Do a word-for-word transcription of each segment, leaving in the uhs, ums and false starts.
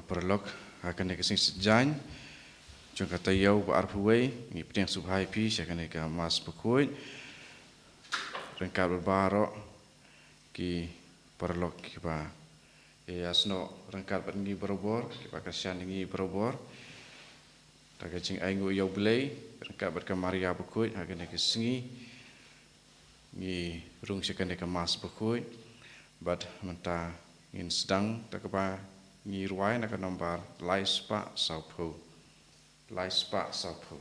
Paralok, ha kane ka sngi Saitjaiñ jong ka taïew ba arphew wei, ngi pdiang sngewbha ïa phi sha kane ka Mass Bakhuid ryngkat bad baroh ki paralok kiba ïasnoh ryngkat bad ngi barabor, kiba kyrshan ïa ngi barabor da ka jingainguh ïa U Blei ryngkat bad ka Maria Bakhuid. Ha kane ka sngi ngi rung sha kane ka Mass Bakhuid, bad mynta ngin sdang da kaba ngi rwai na ka nombar lai spah sawphew. Lai spah sawphew.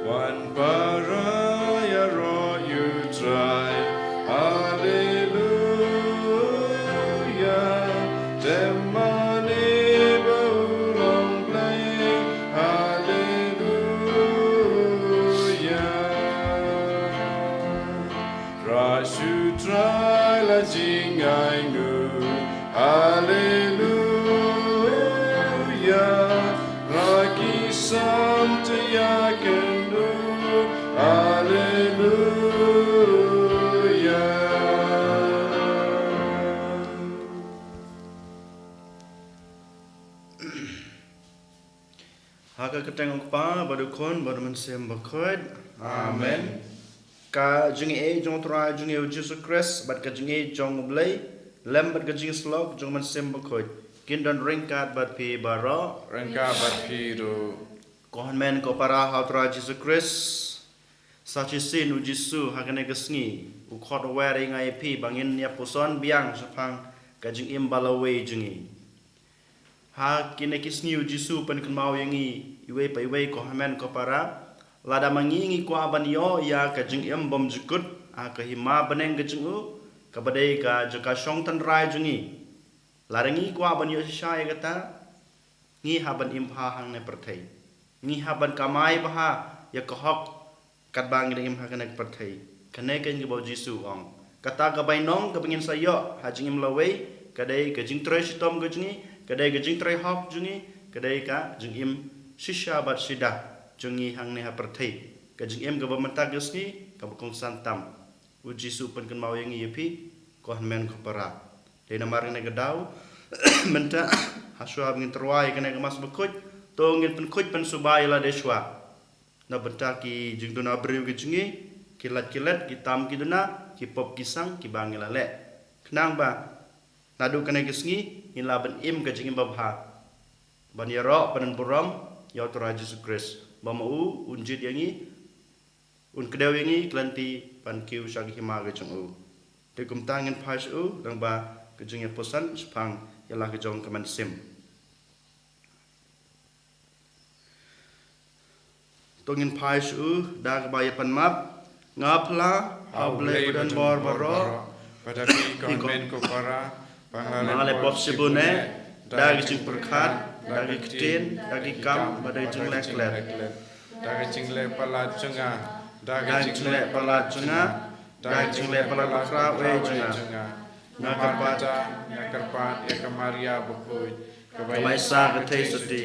Wan para ïaroh ïa U Trai. Haleluya. Dem mane ba u long Blei. Haleluya. Rah sha U Trai la jingainguh. Haleluya. Rah ki sam te ïa kynduh. Haleluya. Ha ka kyrteng U Kpa, bad U Khun, bad U Mynsiem Bakhuid. Amen. Ka jingïeit jong U Trai jong ngi U Jisu Khrist, bad ka jingïeit jong U Blei, lem bad ka jingïasyllok jong U Mynsiem Bakhuid kin don ryngkat bad phi baroh. Ryngkat bad phi ruh. Ko hynmen ko para ha U Trai Jisu Khrist. Sa shisien U Jisu ha kane ka sngi u khot u wer ïa nga ïa phi ba ngin ïa puson biang shaphang ka jingim ba lawei jong ngi. Ha kine ki sngi U Jisu u pynkynmaw ïa ngi iwei pa iwei, ko hynmen ko para, lada ma ngi ngi kwah ban ïoh ïa ka jingim bymjukut ha ka hima bneng ka jong u, kaba dei ka jaka shong tynrai jong ngi. Lada ngi kwah ban ïoh shisha ïa kata, ngi hap ban im bha hangne pyrthei. Ngi hap ban kamai bha ïa ka hok katba ngi dang im ha kane ka pyrthei. Kane keiñ kaba U Jisu u ong. Kata ka bainong kaba ngin sa ïoh ha jingim lawei, ka dei ka jingtrei shitom ka jong ngi, ka dei ka jingtrei hok jong ngi, ka dei ka jingim shisha bad shida jong ngi hangne ha pyrthei. Ka jingim kaba mynta ka sngi kaba kongsan tam. U Jisu u pynkynmaw ïa ngi ïa phi, ko hynmen ko para. Dei namar kane ka daw mynta, ha shuwa ba ngin tyrwa ïa kane ka Mass Bakhuid, to ngin pynkhuid pynsuba ïa lade shuwa. Na bynta ki jingduna briew ki jong ngi, ki lait ki let, ki tam ki duna, ki pop ki sang, kiba ngi la leh. Khnang ba naduh kane ka sngi ngin lah ban im ka jingim babha, ban ïaroh, ban burom ïa U Trai Jisu Khrist, ba ma u un jied ïa ngi, un kdew ïa ngi ki lynti ban kiew sha ka hima ka jong u. Te kumta ngin phai sha u lyngba ka jingïapuson shaphang ïa la ka jong ka mynsiem. To ngin phai sha u da kaba ïa pan map. Nga phla ha U Blei ba don bor baroh, bad ha phi ko hynmen ko para, ba nga la pop shibun eh, da ka jingpyrkhat, da ka ktien, da ki kam, bad da ka jingleh klet. Da ka jingleh palat jong nga, da ka jingleh palat jong nga, da ka jingleh palat bakhraw eh jong nga. Nga kyrpad, nga kyrpad ïa ka Maria Bakhuid, kaba ïa sa ka theisotti,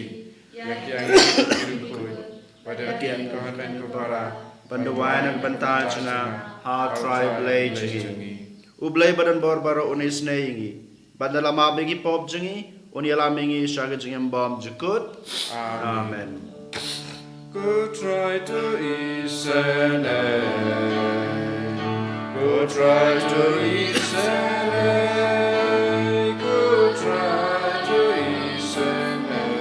ïa ki angel ki riewkhuid, bad ïa ki ko hynmen ko para, ban duwai na ka bynta jong nga ha U Trai U Blei jong ngi. U Blei ba don bor baroh un isynei ïa ngi, bad un ïalam ïa ki pop jong ngi, un ïalam ïa ngi sha ka jingim bymjukut. Amen. Ko Trai to isynei, ko Trai to isynei, ko Trai to isynei,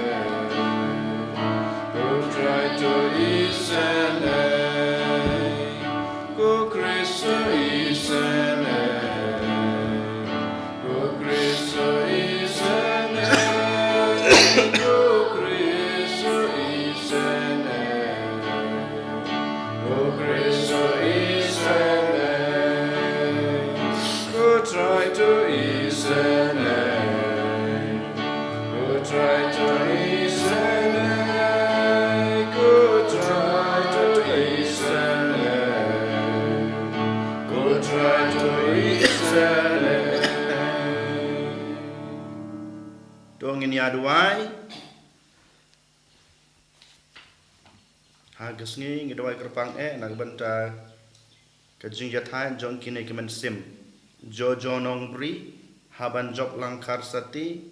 ko Trai to isynei. Ko Khrist to isynei, ko Khrist to isynei, ko Khrist to isynei, ko Khrist to isynei. Ko Trai to isynei, ko Trai to isynei, ko Trai to Ha ka sngi ngi duwai kyrpang eh na ka bynta ka jingïatai jong kine ki mynsiem: Jojo Nongbri, Habanjop Langkharsati,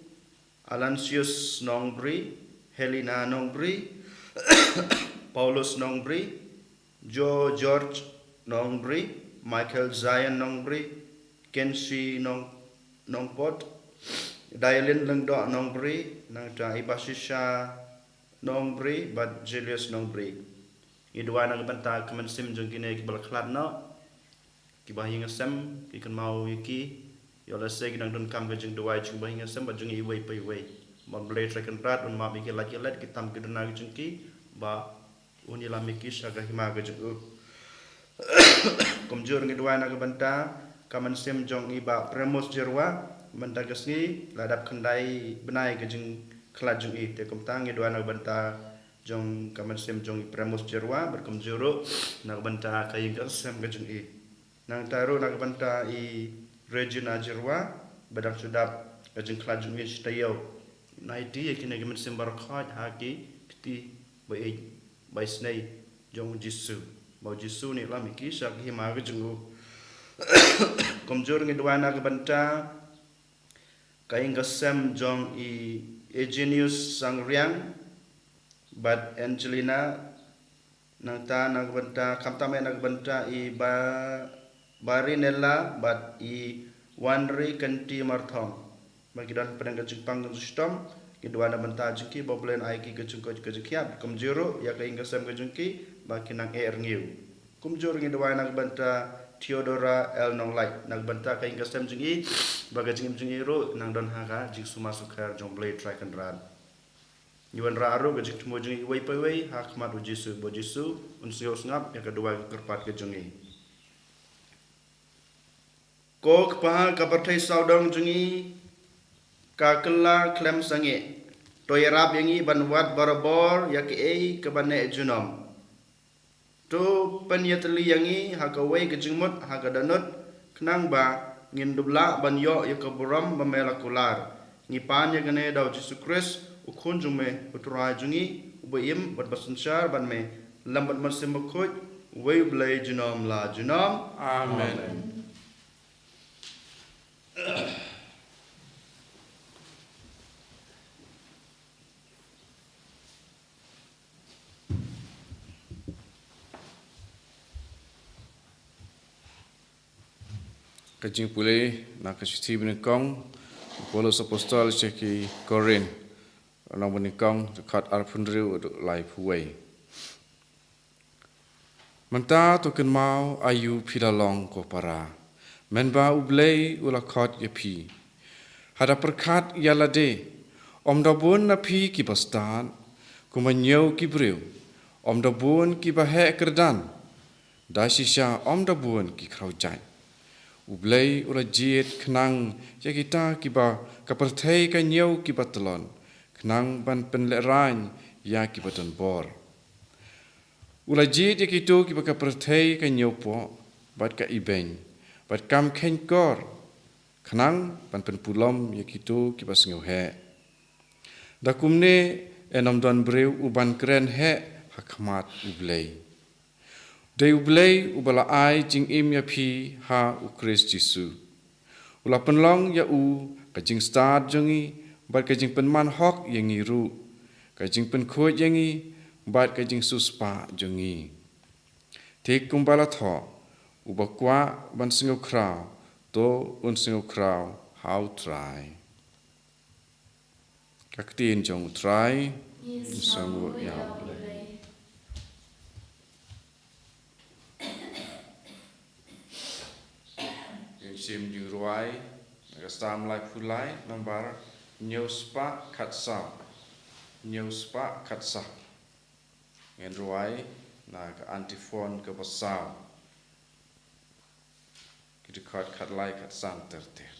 Alansius Nongbri, Helena Nongbri, Paulus Nongbri, Joe George Nongbri, Michael Zion Nongbri, Kenshi Nong Nongpot, Dialin Lyngdoh Nongbri, nangta Ibashisha Nongbri bad Julius Nongbri. Ngi duwai na ka bynta ka mynsiem jong kine kiba la khlad noh, kiba ha ïing ha sem, ki kynmaw ïa ki. Ïoh lehse ki nang donkam ka jingduwai jong kiba ha ïing ha sem bad jong ngi iwei pa iwei. Ba U Blei Trai Kynrad un map ïa ki lait ki lait, ki tam ki duna ki jong ki, ba un ïalam ïa ki sha ka hima ka jong u. Kumjuh ngi duwai na ka bynta ka mynsiem jong i Bah Premos Jyrwa, mynta ka sngi la dap khyndai bnai ka jingkhlad jong i. Te kumta ngi duwai na ka bynta jong ka mynsiem jong i Premos Jyrwa bad kumjuh ruh na ka bynta ka ïing ka sem ka jong i. Nangta ruh na ka bynta i Regina Jyrwa ba dang shu dap ka jingkhlad jong i shi taïew. Nai ti ïa kine ki mynsiem baroh khoit ha ki kti ba ïeit ba isynei jong U Jisu, ba U Jisu un ïalam ïa ki sha ka hima ka jong u. Kumjuh ngi duwai na ka bynta ka ïing ka sem jong i Eugenius Sangriang bad Angelina. Nangta na ka bynta, khamtam eh na ka bynta i Ba Barinella bad i Wanri Kenti Marthong, ba ki don pdeng ka jingpang ka jingshitom. Ngi duwai na ka bynta jong ki ba U Blei un ai ki ka jingkoit ka jingkhiah, kumjuh ruh ïa ka ïing ka sem ka jong ki ba ki nang eh rngiew. Kumjuh ruh ngi duwai na ka bynta Theodora L Nonglait, na ka bynta ka ïing ka sem jong i, ba ka jingim jong i ruh nang don ha ka jingsumar sukher jong U Blei Trai Kynrad. Ngi wanrah ruh ka jingthmu jong i iwei pa iwei ha khmat U Jisu, ba U Jisu un sngewsngap ïa ka duwai ka kyrpad ka jong i. Ko Kpa, ka pyrthei sawdong jong i ka kylla khlem sangeh. To ïarap ïa ngi ban wad barabor ïa kaei kaba neh junom. To pynïatylli ïa ngi ha kawei ka jingmut ha ka dohnud, khnang ba ngin dup lah ban ïoh ïa ka burom ba me la kular. Ngi pan ïa kane da U Jisu Khrist, U Khun jong me, U Trai jong ngi, uba im bad ba synshar bad me, lem bad U Mynsiem Bakhuid, uwei U Blei junom la junom. Amen. Amen. Ka jingpule na ka shithi banyngkong u Paulus Apostol sha ki Korinth, lynnong banyngkong, dkhot arphew hynriew haduh laiphew wei. Mynta to kynmaw aïu phi la long ko para, mynba U Blei u la khot ïa phi. Haba pyrkhat ïa lade, ym da bun na phi kiba stad, kumba ñiew ki briew, ym da bun kiba heh kyrdan, da shisha ym da bun ki khraw jait. U Blei u la jied khnang ïa kita kiba ka pyrthei ka ñiew kiba tlot, khnang ban pynlehraiñ ïa kiba don bor. U la jied ïa kito kiba ka pyrthei ka ñiewpoh bad ka ibeiñ bad kam kheiñkor, khnang ban pynpulom ïa kito kiba sngewheh. Da kumne yn ym don briew uban kren heh ha khmat U Blei. Dei U Blei uba la ai jingim ïa phi ha U Khrist Jisu. U la pynlong ïa u ka jingstad jong ngi bad ka jingpynman hok ïa ngi ruh, ka jingpynkhuid ïa ngi bad ka jingsiewspah jong ngi. Te kumba la thoh, uba kwah ban sngewkhraw, to un sngewkhraw ha U Trai. Ka ktien jong U Trai. Ngin sngewbha ïa U Blei. Ngin shim jingrwai na ka Salm laiphew lai, nambar hynñiew spah khatsaw. Hynñiew spah khatsaw. Ngin rwai na ka antiphon kaba saw. Ki dkhot khatlai, khatsan ter ter.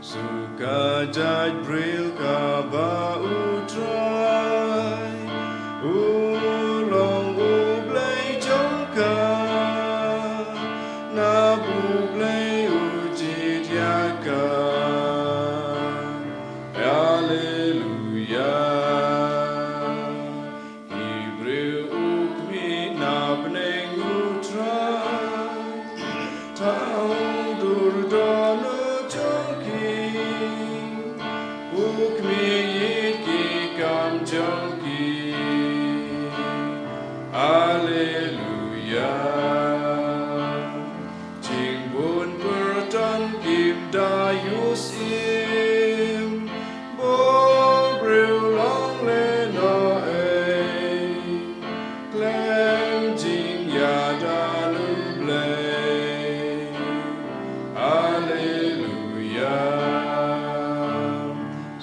Suka jait briew kaba U Trai u long U Blei Ïa, jingbun pyrthei kim da ïohsngew, ba u briew long lehnohei, khlem jingïada U Blei. Alleluia.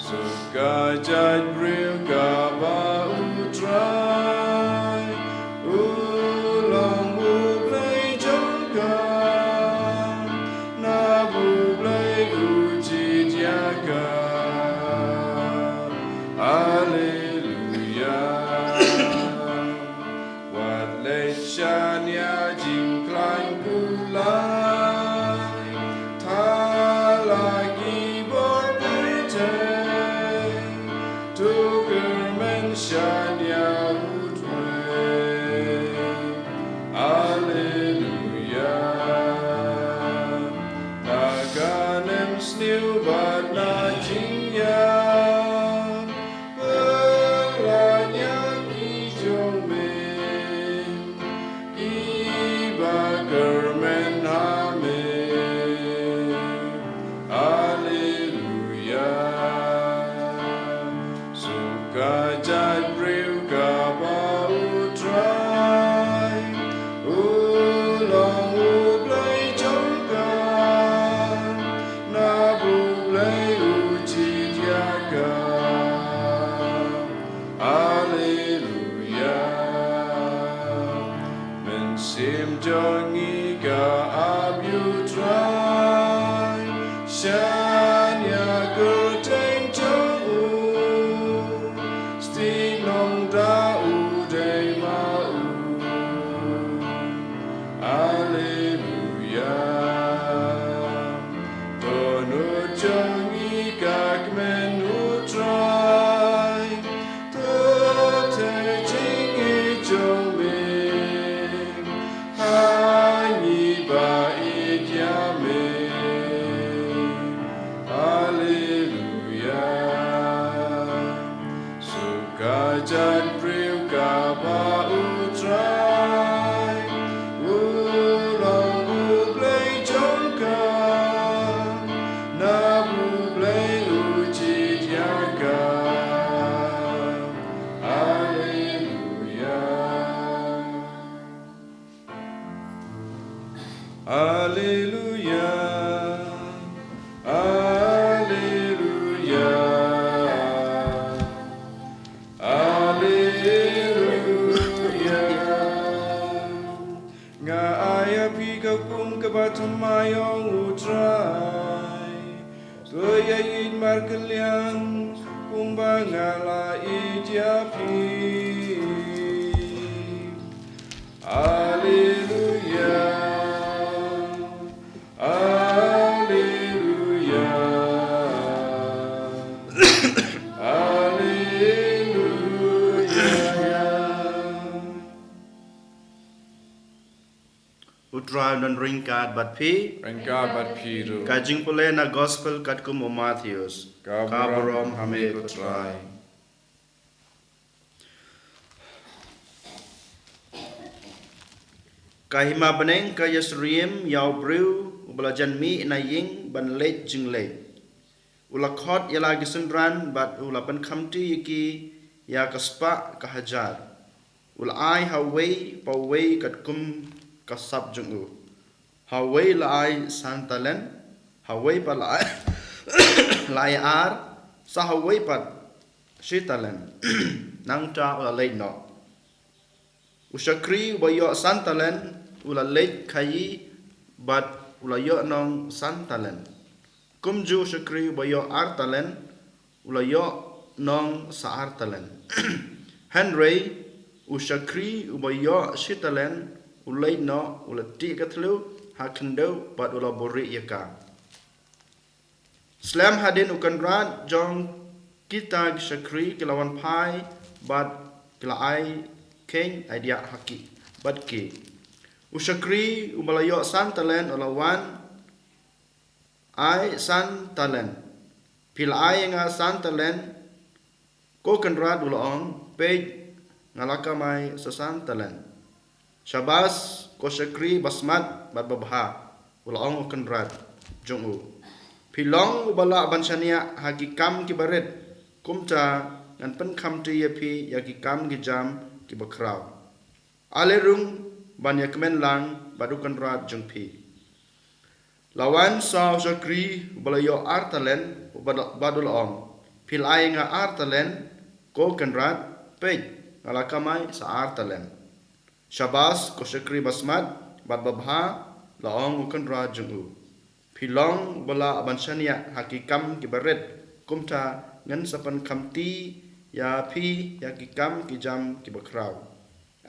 Suk ka jaitbynriew kaba U Trai u long U Blei jong ka, naba U Blei u jied ïa ka. Alleluia. Wat leit shaniah jingkhlaiñ kulai, thala ki bor pyrthei, to kyrmen shaniah U Trai. Alleluia. Na ka nemsniew bad na jingïap, pynlait ïa ki jong me, kiba kyrmen ha me. Alleluia. Suk ka jaitbynriew kaba U Trai u long U Blei jong ka, naba U Blei u jied ïa ka. Alleluia. Mynsiem jong ngi ka ap ïa U Trai, shaniah kyrteng jong u, stieh nongda u dei ma u. Alleluia. Dohnud jong ngi ka kmen U Trai, to theh jingïeit jong me ha ngi ba ïeit ïa me. Alleluia. Suk ka jaitbynriew kaba U Trai u long U Blei jong ka, naba U Blei u jied ïa ka. Alleluia. Alleluia. Alleluia. Alleluia. Nga ai ïa phi ka kum kaba thymmai, ong U Trai. To ïa ïeit markylliang kumba nga la ïeit ïa phi. Alleluia. Alleluia. Alleluia. U Trai un don ryngkat bad phi. Ryngkat bad phi ruh. Ka jingpule na gospel katkum u Mathaios. Ka burom ha me ko Trai. Ka hima bneng ka ïasyriem ïa u briew uba la jan mih na ïing ban leit jingleit. U la khot ïa la ki synran bad u la pynkhamti ïa ki ïa ka spah ka hajar. U la ai ha uwei pa uwei katkum ka sap jong u. Ha uwei la ai san talent, ha uwei pat la ai, la ai ar, sa ha uwei pat shi talent. Nangta u la leit noh. U shakri uba ïoh san talent u la leit khaïi bad u la ïoh nong san talent. Kumjuh u shakri uba ïoh ar talent u la ïoh nong sa ar talent. Hynrei u shakri uba ïoh shi talent u leit noh, u la tih ka thliew ha khyndew bad u la buhrieh ïa ka. Slem hadien u kynrad jong kita ki shakri ki la wan phai bad ki la ai kheiñ ai diah ha ki bad ki. U shakri uba la ïoh san talent u la wan, ai san talent. Phi la ai ïa nga san talent, ko kynrad u la ong, peit nga la kamai sa san talent. Shabas, ko shakri basmat bad babha, u la ong u kynrad jong u. Phi long uba lah ban shaniah ha ki kam kiba rit, kumta ngan pynkhamti ïa phi ïa ki kam ki jam kiba khraw. Ale rung ban ïa kmen lang bad u kynrad jong phi. La wan sa u shakri uba la ïoh ar talen, bad, bad u la ong, phi la ai nga ar talen, ko kynrad, peit, nga la kamai sa ar talen. Shabas, ko shakri basmat bad babha, la ong u kynrad jong u. Phi long uba lah ban shaniah ha ki kam kiba rit, kumta ngan sa pynkhamti ïa phi ïa ki kam ki jam kiba khraw.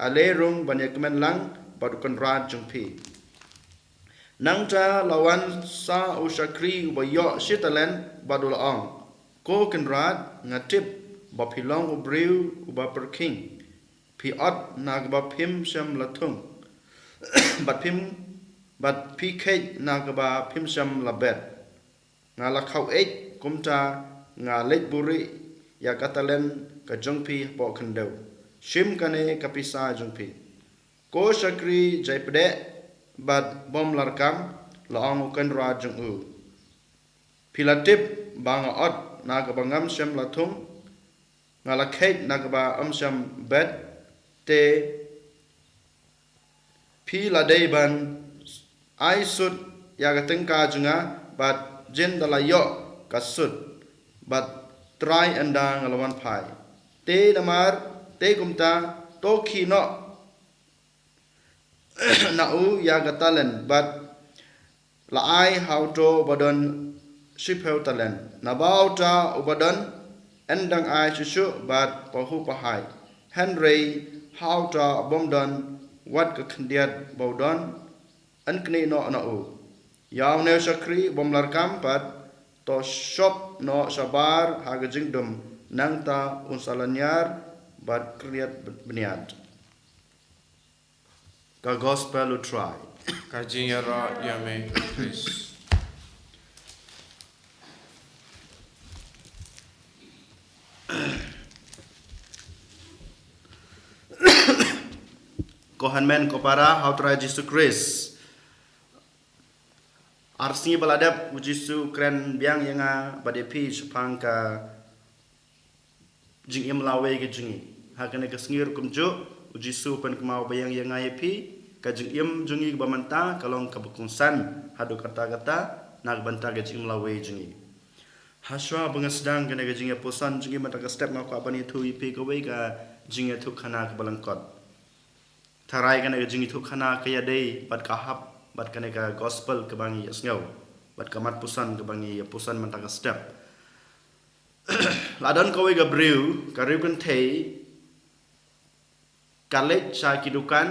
Ale rung ban ïa kmen lang bad u kynrad jong phi. Nangta la wan sa u shakri uba ïoh shi talen bad u la ong, ko kynrad, nga tip ba phi long u briew uba pyrkhing. Phi ot na kaba phim shym la thung, bad phim, bad phi kheit na kaba phim shym la bet. Nga la khaw eit, kumta nga leit buhrieh ïa ka talen ka jong phi hapoh khyndew. Shim kane ka pisa jong phi. Ko shakri jaipdeh bad bym larkam, la ong u kynrad jong u. Phi la tip ba nga ot na kaba ngam shym la thung, nga la kheit na kaba ym shym bet, te phi la dei ban ai sut ïa ka tyngka jong nga, bad jin da la ïoh ka sut, bad trai ynda nga la wan phai. Te namar, te kumta, to khie noh na u ïa ka talen, bad la ai ha uto uba don shiphew talen. Naba uta uba don, yn dang ai shuh shuh bad pahuh pahai. Hynrei ha uta u bym don wat ka khyndiat ba u don, yn knieh noh na u. Ïa une u shakri u bym larkam pat, to shop noh shabar ha ka jingdum, nangta un sa lynñiar bad khriat bniat. Ka Gospel u Trai. Ka jingïaroh ïa me, Khrist. Ko hynmen ko para ha u Trai Jisu Khrist. Ar sngi ba la dep u Jisu u kren biang ïa nga bad ïa phi shaphang ka jingim lawei ka jong ngi. Ha kane ka sngi ruh kumjuh, u Jisu u pynkynmaw biang ïa nga ïa phi, ka jingim jong ngi kaba mynta ka long kaba kongsan haduh katta katta na ka bynta ka jingim lawei jong ngi. Hashwa ba nga sdang kane ka jingïapuson jong ngi mynta ka step, nga kwah ban ïathuh ïa phi kawei ka jingïathuhkhana kaba lyngkot. Tharai kane ka jingïathuhkhana ka ïadei bad ka hap bad kane ka gospel kaba ngi ïasngew, bad ka mat puson kaba ngi ïapuson mynta ka step. La don kawei ka briew, ka riew kynthei, ka leit sha ki dukan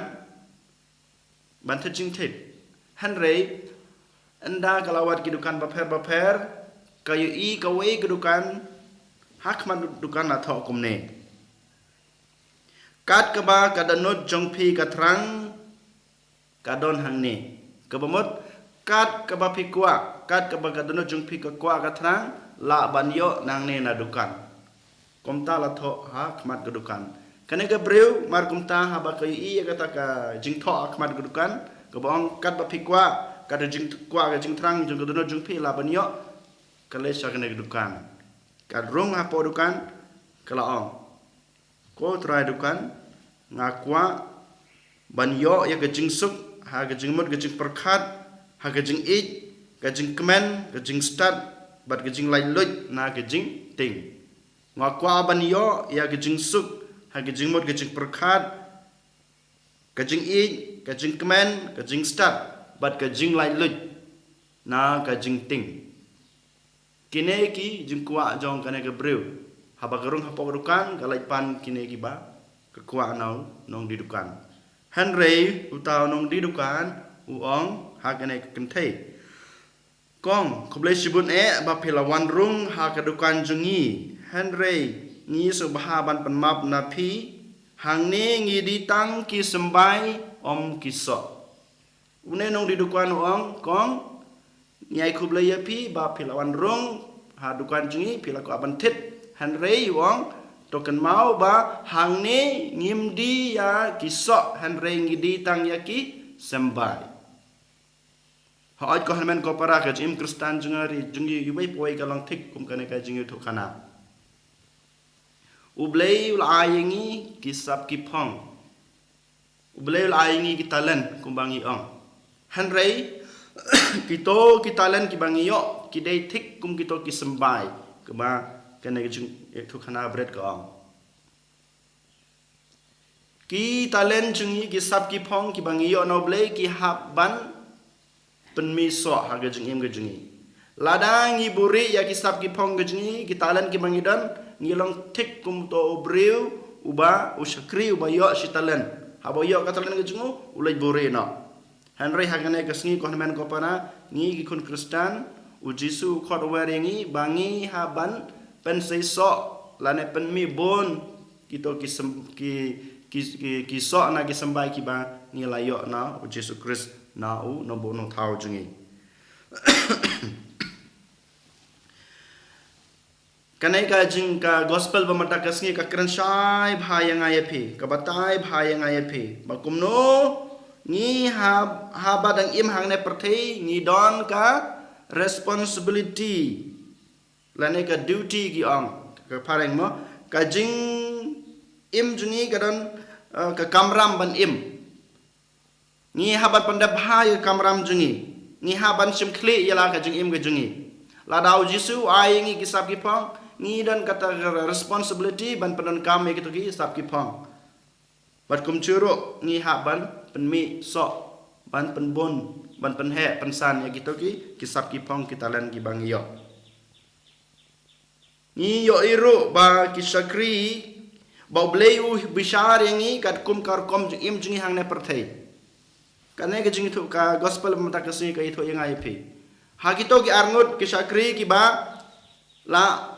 ban thied jingthied. Hynrei ynda ka la wad ki dukan bapher bapher, ka ïohi kawei ka dukan, ha khmat dukan la thoh kumne: Kat kaba ka dohnud jong phi ka thrang, ka don hangne. Kaba mut, kat kaba phi kwah, kat kaba ka dohnud jong phi ka kwah ka thrang, lah ban ïoh nangne na dukan. Kumta la thoh ha khmat ka dukan. Kane ka briew, mar kumta haba ka ïohi ïa kata ka jingthoh ha khmat ka dukan, kaba ong kat ba phi kwah, kat ka jingkwah ka jingthrang jong ka dohnud jong phi lah ban ïoh, ka leit sha kane ka dukan. Ka rung hapoh dukan, ka la ong: Ko trai dukan, nga kwah ban ïoh ïa ka jingsuk ha ka jingmut ka jingpyrkhat, ha ka jingïeit, ka jingkmen, ka jingstad, bad ka jinglaitluid na ka jingtieng. Nga kwah ban ïoh ïa ka jingsuk ha ka jingmut ka jingpyrkhat, ka jingïeit, ka jingkmen, ka jingstad, bad ka jinglaitluid na ka jingtieng. Kine ki jingkwah jong kane ka briew. Haba ka rung hapoh ka dukan, ka leit pan kine kiba ka kwah na u nongdie dukan. Hynrei uta u nongdie dukan u ong ha kane ka kynthei: Kong, khublei shibun eh ba phi la wan rung ha ka dukan jong ngi. Hynrei ngi sngewbha ban pan map na phi, hangne ngi die tang ki symbai, ym ki soh. Une nongdie dukan u ong: Kong, ngi ai khublei ïa phi ba phi la wan rung ha dukan jong ngi, phi la kwah ban thied. Hynrei u ong, To kynmaw ba hangne ngim die ïa ki soh, hynrei ngi die tang ïa ki symbai. Hooid ko hynmen ko para, ka jingim Khristan jong ngi, jong ngi iwei pa iwei ka long thik kum kane ka jingïathuhkhana. U Blei u la ai ïa ngi ki sap ki phong. U Blei u la ai ïa ngi ki talent kumba ngi ong. Hynrei kito ki talent kiba ngi ïoh ki dei thik kum kito ki symbai, kumba kane ka jingïathuhkhana bret ka ong. Ki talent jong ngi, ki sap ki phong kiba ngi ïoh na U Blei, ki hap ban pynmih soh ha ka jingim ka jong ngi. Lada ngi buhrieh ïa ki sap ki phong ka jong ngi, ki talent kiba ngi don, ngi long thik kum uto u briew uba, u shakri uba ïoh shi talent. Haba u ïoh ka talent ka jong u, u leit buhrieh noh. Hynrei ha kane ka sngi ko hynmen ko para, ngi ki khun Khristan, U Jisu u khot u wer ïa ngi ba ngi hap ban pynseisoh lane pynmih bun kito ki sem-, ki, ki, ki, ki soh na ki symbai kiba ngi la ïoh na U Jisu Khrist, na u nongbuh nongthaw jong ngi. Kane ka jing, ka gospel ba mynta ka sngi ka kren shai bha ïa nga ïa phi, ka batai bha ïa nga ïa phi ba kumno ngi ha, haba dang im hangne pyrthei ngi don ka responsibility lane ka duty ki ong ka phareng mo, ka jingim jong ngi ka don, eh, ka kamram ban im. Ngi hap ban pyndep bha ïa ka kamram jong ngi. Ngi hap ban shim khlieh ïa la ka jingim ka jong ngi. Lada U Jisu u ai ïa ngi ki sap ki phong, ngi don kata ka responsibility ban pyndonkam ïa kito ki sap ki phong. Bad kumjuh ruh ngi hap ban pynmih soh, ban pynbun, ban pynheh pynsan ïa kito ki, ki sap ki phong, ki talent kiba ngi ïoh. Ngi ïohi ruh ba ki shakri ba U Blei u bishar ïa ngi katkum ka rukom jingim jong ngi hangne pyrthei. Kane ka jingïathuh, ka gospel mynta ka sngi ka ïathuh ïa nga ïa phi. Ha kito ki arngut ki shakri kiba la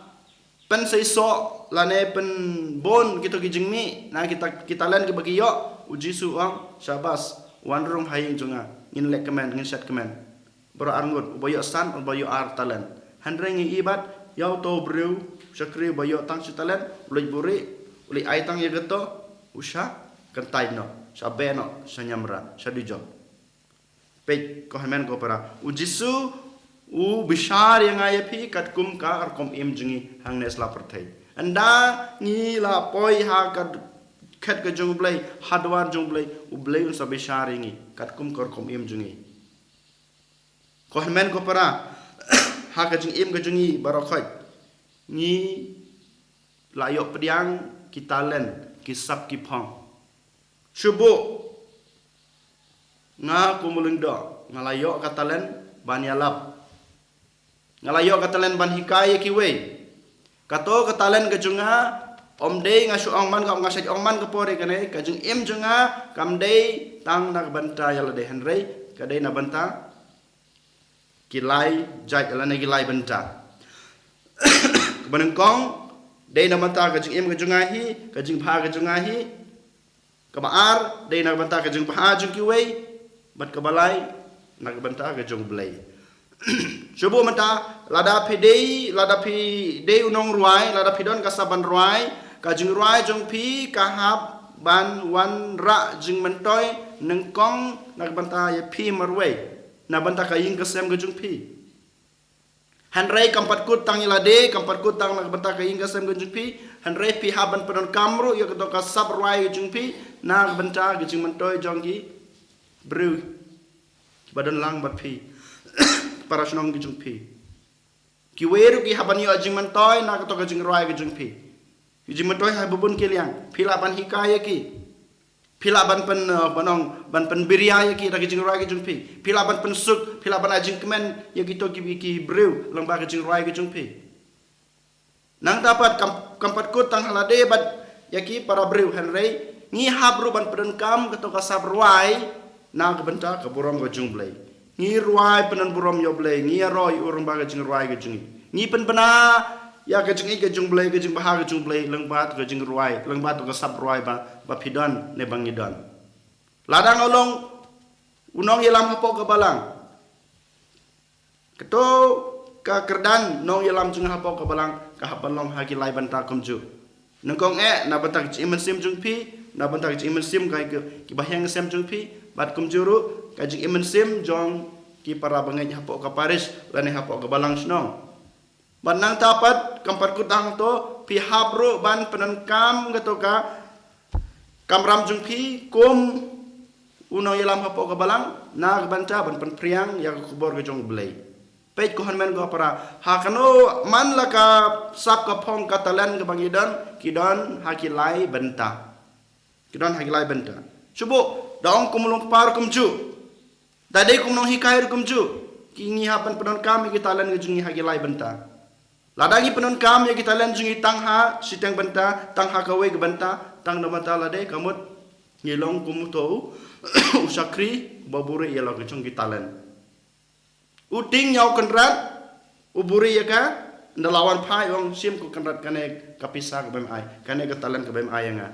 pynseisoh lane pynbun kito ki jingmih na kita, ki talent kiba ki ïoh, U Jisu u ong, shabas, wan rung ha ïing jong nga, ngin leh kmen, ngin shet kmen. Baroh arngut, uba ïoh san, uba ïoh ar talent. Hynrei ngi i bad ïa uto u briew shakri uba ïoh tang shi talent, u leit buhrieh, u leit ai tang ïa kato, u sha kyntait noh, sha beh noh, sha ñiamra, sha dujok. Peit ko hynmen ko para, U Jisu u bishar ïa nga ïa phi katkum ka rukom im jong ngi hangne sla pyrthei. Ynda ngi la poi ha ka khet ka jong U Blei, ha dwar jong U Blei, U Blei un sa bishar ïa ngi katkum ka rukom im jong ngi. Ko hynmen ko para, ha ka jingim ka jong ngi baroh khoit, ngi la ïoh pdiang ki talent, ki sap ki phong. Shu buh, nga kum u lyngdoh nga la ïoh ka talent ban ïalap. Nga la ïoh ka talent ban hikai ïa kiwei. Kato ka talent ka jong nga, ym dei, nga shu ong man ka, nga shu ong man ka por ïa kane, ka jingim jong nga kam dei tang na ka bynta ïa lade, hynrei ka dei na bynta ki lai jait lane ki lai bynta. Kaba nyngkong, dei na bynta ka jingim ka jong nga hi, ka jingbha ka jong nga hi. Kaba ar, dei na ka bynta ka jingbha jong kiwei, bad kaba lai, na ka bynta ka jong U Blei. Shu buh mynta, lada phi dei, lada phi dei u nongrwai, lada phi don ka sap ban rwai, ka jingrwai jong phi ka hap ban wanrah jingmyntoi nyngkong na ka bynta ïa phi marwei, na bynta ka ïing ka sem ka jong phi. Hynrei kam pat kut tang ïa lade, kam pat kut tang na ka bynta ka ïing ka sem ka jong phi, hynrei phi hap ban pyndonkam ruh ïa kato ka sap rwai ka jong phi na ka bynta ka jingmyntoi jong ki briew kiba don lang bad phi, para shnong ki jong phi. Kiwei ruh ki hap ban ïoh jingmyntoi na kato ka jingrwai ka jong phi. Ki jingmyntoi ha bun ki liang, phi lah ban hikai ïa ki. Phi lah ban pyn, uh, ban ong, ban pynbiria ïa ki da ka jingrwai ka jong phi. Phi lah ban pynsuk, phi lah ban ai jingkmen ïa kito ki, ki briew lyngba ka jingrwai ka jong phi. Nangta pat kam, kam pat kut tang ha lade bad ïa ki para briew, hynrei ngi hap ruh ban pyndonkam kato ka sap rwai na ka bynta ka burom ka jong U Blei. Ngi rwai pyndon burom ïa U Blei, ngi ïaroh ïa u lyngba ka jingrwai ka jong ngi. Ngi pynbna ïa ka jingïeit ka jong U Blei, ka jingbha ka jong U Blei lyngba ka jingrwai, lyngba ka sap rwai ba, ba phi don ne ba ngi don. Lada nga long u nongïalam hapoh ka balang, kato ka kyrdan nongïalam jong nga hapoh ka balang ka hap ban long ha ki lai bynta kumjuh. Nyngkong eh, na bynta ka jingim mynsiem jong phi, na bynta ka jingim mynsiem ka ki, ki bahaïing sem jong phi, bad kumjuh ruh ka jingim mynsiem jong ki para bangeit hapoh ka parish lane hapoh ka balang shnong. Bad nangta pat kam pat kut hangto, phi hap ruh ban pyndonkam kato ka kamram jong phi kum u nongïalam hapoh ka balang, na ka bynta ban pynphriang ïa ka khubor ka jong U Blei. Peit ko hynmen ko para, ha kano man la ka sap ka phong ka talent kaba ngi don, ki don ha ki lai bynta. Ki don ha ki lai bynta. Shu buh, da ong kum u lyngkpa kumjuh. Da dei kum u nonghikai kumjuh. Ki, ngi hap ban pyndonkam ïa ki talent ka jong ngi ha ki lai bynta. Lada ngi pyndonkam ïa ki talent jong ngi tang ha shiteng bynta, tang ha kawei ka bynta, tang na bynta lade, ka mut ngi long kum uto u shakri ba buhrieh ïa la ka jong ki talent. U tieng ïa u kynrad, u buhrieh ïa ka, ynda la wan phai u ong, shim ko kynrad, kane ka pisa kaba me ai, kane ka talent kaba me ai ïa nga.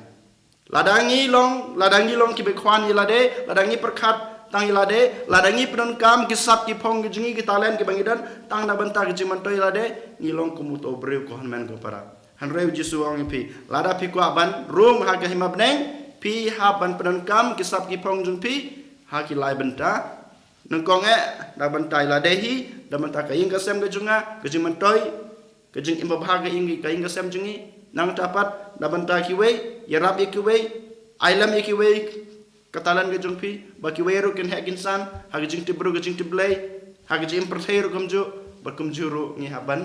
Lada ngi long, lada ngi long kiba khwan ïa lade, lada ngi pyrkhat tang ïa lade, lada ngi pyndonkam ki sap ki phong ki jong ngi, ki talent kiba ngi don, tang na bynta ka jingmyntoi ïa lade, ngi long kum uto u briew ko hynmen ko para. Hynrei U Jisu u ong ïa phi, lada phi kwah ban rung ha ka hima bneng, phi hap ban pyndonkam ki sap ki phong jong phi ha ki lai bynta. Nyngkong eh, na bynta ïa lade hi, na bynta ka ïing ka sem ka jong nga, ka jingmyntoi, ka jingim babha ka ïing, ka ïing ka sem jong ngi. Nangta pat, na bynta kiwei, ïarap ïa kiwei, ai lem ïa kiwei ka talent ka jong phi, ba kiwei ruh kin heh kin san ha ka jingtip briew ka jingtip Blei, ha ka jingim pyrthei ruh kumjuh, bad kumjuh ruh ngi hap ban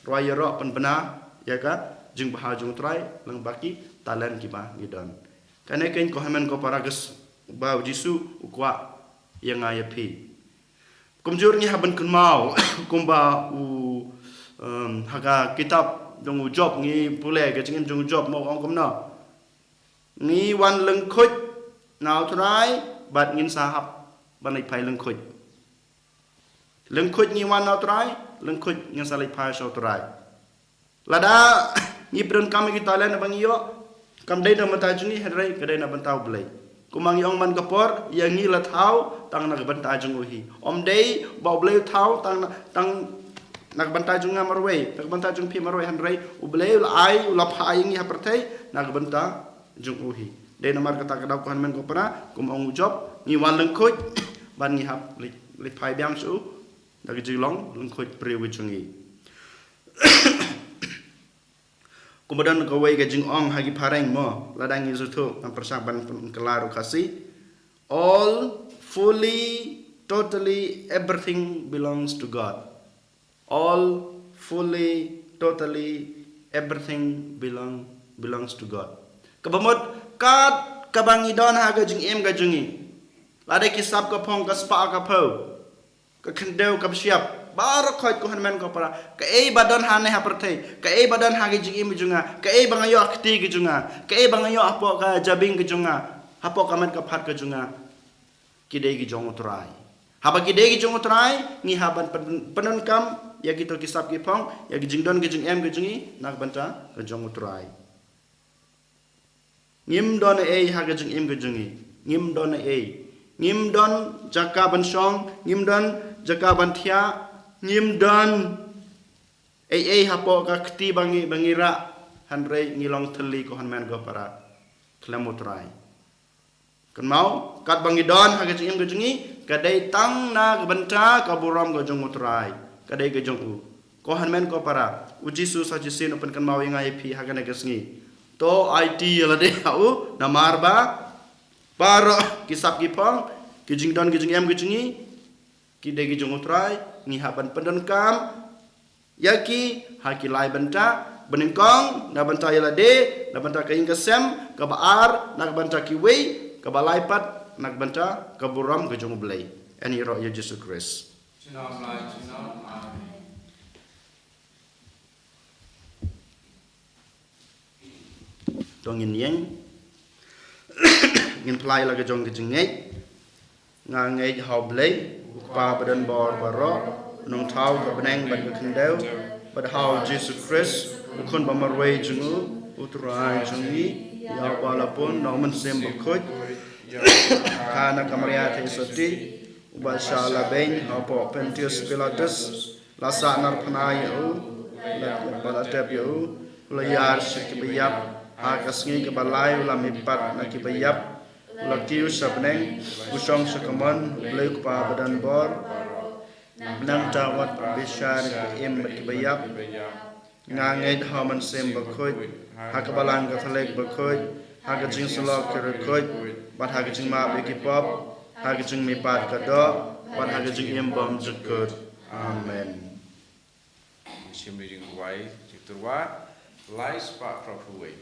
rwai ïaroh pynbna ïa ka jingbha jong U Trai lyngba ki talent kiba ngi don. Kane keiñ ko hynmen ko para, ka s-, ba U Jisu u kwah ïa nga ïa phi. Kumjuh ngi hap ban kynmaw kumba u, em, ha ka kitab jong u Job, ngi pule ka jingim jong u Job, mo, ong kumno. Ngi wan lyngkhuid na U Trai bad ngin sa hap ban leit phai lyngkhuid. Lyngkhuid ngi wan na U Trai, lyngkhuid ngin sa leit phai sha U Trai. Lada ngi pyndonkam ïa ki talent ba ngi ïoh, kam dei na bynta jong ngi, hynrei ka dei na bynta U Blei. Kumba ngi ong man ka por, ïa ngi la thaw tang na ka bynta jong u hi. Ym dei ba U Blei u thaw tang na, tang na ka bynta jong nga marwei, na ka bynta jong phi marwei, hynrei U Blei u la ai, u la phah ïa ngi ha pyrthei na ka bynta jong u hi. Dei namar kata ka daw ko hynmen ko para, kum ong u Job, ngi wan lyngkhuid, bad ngi hap leit, leit phai biang sha u da ka jinglong lyngkhuid briew ka jong ngi. Kumba don kawei ka jingong ha ki phareng mo, lada ngi sngewthuh, ngan pyrshang ban pynkylla ruh Khasi. All, fully, totally, everything belongs to God. All, fully, totally, everything belong, belongs to God. Kaba mut, kat kaba ngi don ha ka jingim ka jong ngi, lada ki sap ka phong, ka spah ka phew, ka khyndew, ka psiap, baroh khoit ko hynmen ko para, kaei ba don hangne ha pyrthei, kaei ba don ha ka jingim ka jong nga, kaei ba nga ïoh ha kti ka jong nga, kaei ba nga ïoh hapoh ka jabieng ka jong nga, hapoh ka met ka phad ka jong nga, ki dei ki jong U Trai. Haba ki dei ki jong U Trai, ngi hap ban pyn-, pyndonkam ïa kito ki sap ki phong, ïa ki jingdon ki jingem ki jong ngi na ka bynta ka jong U Trai. Ngim don ei ha ka jingim ka jong ngi. Ngim don ei. Ngim don jaka ban shong, ngim don jaka ban thiah, ngim don ei ei hapoh ka kti ba ngi, ba ngi rah, hynrei ngi long thylli ko hynmen ko para khlem U Trai. Kynmaw, katba ngi don ha ka jingim ka jong ngi, ka dei tang na ka bynta ka burom ka jong U Trai, ka dei ka jong u. Ko hynmen ko para, U Jisu sa shisien u pynkynmaw ïa nga ïa phi ha kane ka sngi. To aiti ïa lade ha u, namar ba baroh ki sap ki phong, ki jingdon ki jingem ki jong ngi, ki dei ki jong U Trai, ngi hap ban pyndonkam ïa ki ha ki lai bynta, ba nyngkong na bynta ïa lade, na bynta ka ïing ka sem, kaba ar na ka bynta kiwei, kaba lai pat na ka bynta ka burom ka jong U Blei. Yn ïaroh ïa U Jisu Khrist. Junom la junom. Amen. To ngin ïeng. Ngin phla ïa la ka jong ka jingngeit. Nga ngeit ha U Blei, U Kpa ba don bor baroh, U Nongthaw ka bneng bad ka khyndew, bad ha U Jisu Khrist, U Khun ba marwei jong u, U Trai jong ngi, ïa uba la bun na U Mynsiem Bakhuid, kha na ka Maria Theisotti, uba shah la beiñ hapoh Pontius Pilatus, la sahnarphna ïa u, la, ba la tep ïa u, u la ïar sha kiba ïap, Ha ka sngi kaba lai u la mihpat na kiba ïap, u la kiew sha bneng, u shong sha kamon U Blei U Kpa badonbor. Nangta wat bishar ïa kiba im bad kiba ïap. Nga ngeit ha U Mynsiem Bakhuid, ha ka Balang Katholik bakhuid, ha ka jingsyllok ki riewkhuid, bad ha ka jingmap ïa ki pop, ha ka jingmihpat ka doh, bad ha ka jingim bymjukut. Amen. Shim ïa ka jingduwai jingtyrwa, lai spah phra phew wei.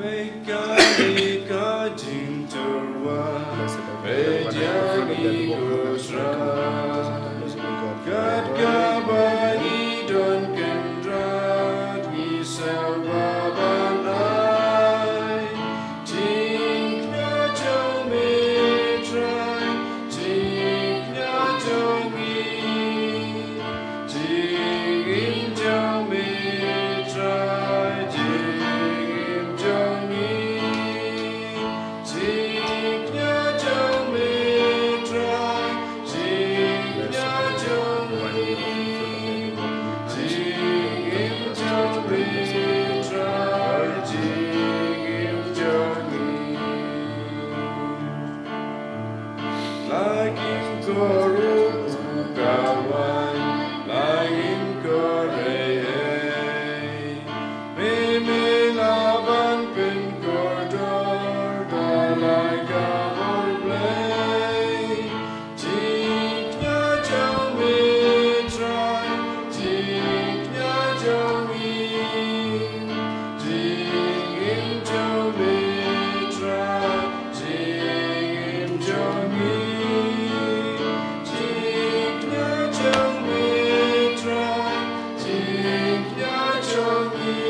Peit kane ka jingtyrwa, peit ïa ngi ko Trai. Kat kaba ngi don kynrad ngi sngewbha ban ai jingkñia jong me Trai, jingkñia jong ngi. Jingim jong me Trai, jingim jong ngi. Jingkñia jong me Trai, jingkñia jong ngi. Jingim jong me Trai, jingim jong ngi. La ngim kyrkhu ka wan, la ngim kyrkhu ei ei. Me me la ban pynkordor da la ka bor Blei. Jingkñia jong me Trai, jingkñia jong ngi. Jingim jong me Trai, jingim jong ngi. Jingkñia jong me Trai, jingkñia jong ngi.